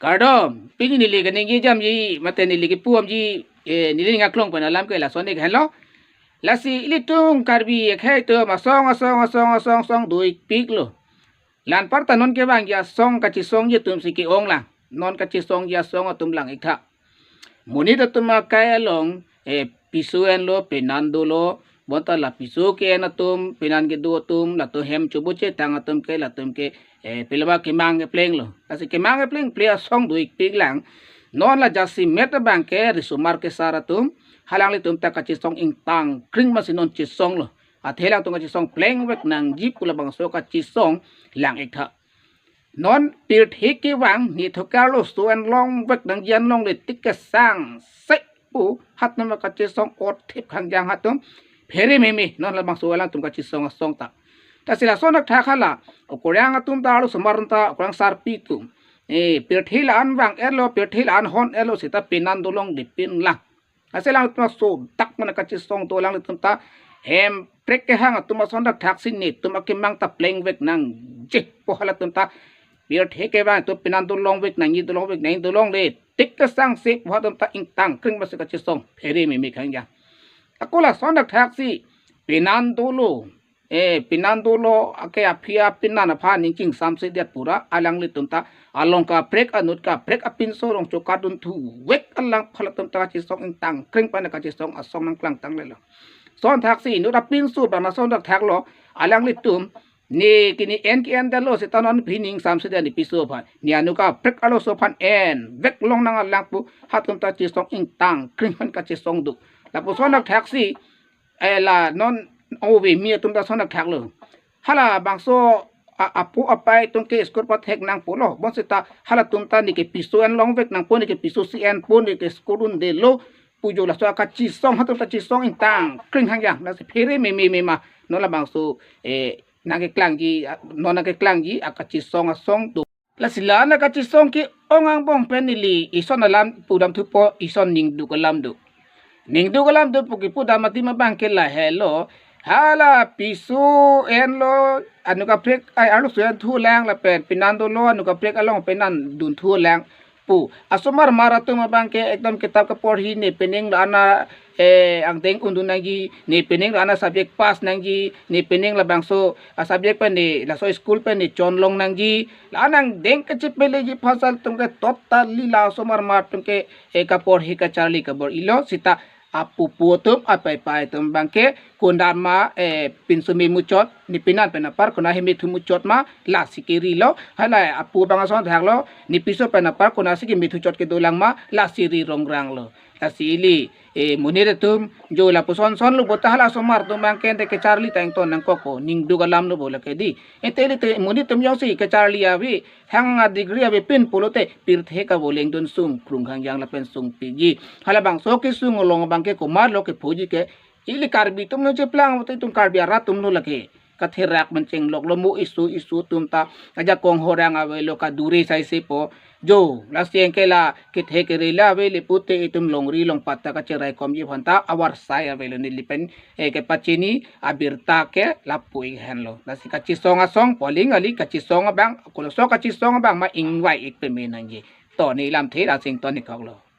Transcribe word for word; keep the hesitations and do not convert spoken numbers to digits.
Kardom, pini neli kaningje jamji, mate neli kepu damji, eh, neli ning aklong pen alam ke lason ik henlo. Lasi ilitum Karbi akhei atum asong, asong, asong, asong, asong do-ik piklo. La anparta non kevangji asong kachesongji atum si ke-ong lang. Non kachesongji asong atum lang ik tha. Monit atum akai along, eh, piso enlo, penan dolo, bonta la piso ke-en atum, penan kedo atum, latum hem chobo chetang atum ke, latum ke, eh, pilama kemang keplenglo. Lasi kemang kepleng ple asong do-ik pik lang. Non la jasemet abang ke risomar kesar atum, alanglitum ta kachesong ingtang kring masi non chesonglo. Athe alangtum kachesong plengvek nangji pu labangso kachesong lang ik tha. Non pirthe kevang, ne thokar lo, so-en longvek nangji an longle tik kesang se pu, hatum kachesong otthip khangjang hatum phere meme, non labangso alangtum kachesong asong ta. Lasi lason athak hala, okorang atum ta, arlosomar ta, okorang sarpi atum, eh, pirthe la-an vang-etlo, pirthe la-an hon-etlo seta penan dolongle pin lang. Lasi alangtum aso dak mana kachesong do, alanglitum ta hem prek kehang atum ason dak thaksi netum akemang ta plengvek nangji pu halatum ta pirthe kevang atum penan dolongvek nangji, dolongvek nangji, dolongle tik kesang se pu hatum ta ingtang kring masi kachesong phere meme khangjang. Ako lason dak thaksi penan dolo, eh, penan dolo, ake aphi apenan aphan ning chingsamse det pura, alanglitum ta along kaprek, anut kaprek apinso rong chokat dunthuvek alang halatum ta kachesong ingtang kring pen kachesong asong nangklang tanglelo. Son thaksi inut apinso bang lason dak thaklo, alanglitum ne kini en ke-en detlo seta non aphi ning samse det ne piso aphan, ne anut kaprek arloso aphan envek longnang alang pu hatum ta chesong ingtang kring pen kachesong do. Lapuson dak thaksi, eh, la non ove mi atum ta son dak thaklo. Halabangso a-, apo apai atum ke school pathek nang pulo. Bonseta halatum ta ne ke piso en longvek nangpo, ne ke piso si enpo, ne ke school un-edetlo pu jo laso akachesong hatum ta chesong ingtang kring khangjang. Lasi phere meme mema non labangso, eh, nangkeklangji, non nangkeklangji akachesong asong do. Lasi la-an akachesong ke-ong angbong pen neli ison alam pudam thupo, ison ningduk alam do. Ningduk alam do pu kepudam adim abang ke lahelo. Hala piso enlo, anut kaprek ai arloso enthulang lapen penan dolo, anut kaprek along penan dunthulang pu. Asomar mar atum abang ke ekdom kitap kaporhi, ne pening la-an a, eh, angdeng undun nangji, ne pening la-an a subject pass nangji, ne pening labangso a subject pen ne laso school pen ne chonlong nangji. La-an angdeng kachepeleji aphan si latum ke totally la asomar mar atum ke, eh, kaporhi kacharli kabor-ilo seta apo apo atum, apaipai atum abang ke konat ma, eh, pinso me muchot, ne penan pen apar konat hem methu muchot ma, lasi kerilo. Hala apo abang ason thaklo, ne piso pen apar konatsi kemethu chot kedolang ma, lasi ri rongranglo. Lasi ili, eh, monit atum jo lapuson sonlo, bonta hala asomar atum abang ke ante kacharli ta ington nangkokpo, ningduk alam lo bo lake di. Ante ili te monit atum jongsi kacharli ave, hang a degree avepin pulote pirthe kavoleng dun sungkrung khangjang lapen sungpikji. Halabangso kesung along abang ke komatlo kephoji ke, ili Karbi atum lo cheplang, bonta itum Karbi arat atum lo lake. Katherak mencheng loklo, mo isu isu atum ta ajakong horang avelo, kadure saise po. Jo, lasi anke la kethe kere la avele pute itum longri longpat ta kacheraikomji aphan ta avarsai avelo, neli pen, eh, kepachini abirta ke lapu ik henlo. Lasi kachesong asong, poling ali kachesong abang, koloso kachesong abang ma ingvai ik peme nangji. To ne lamthe la sing to ne koklo.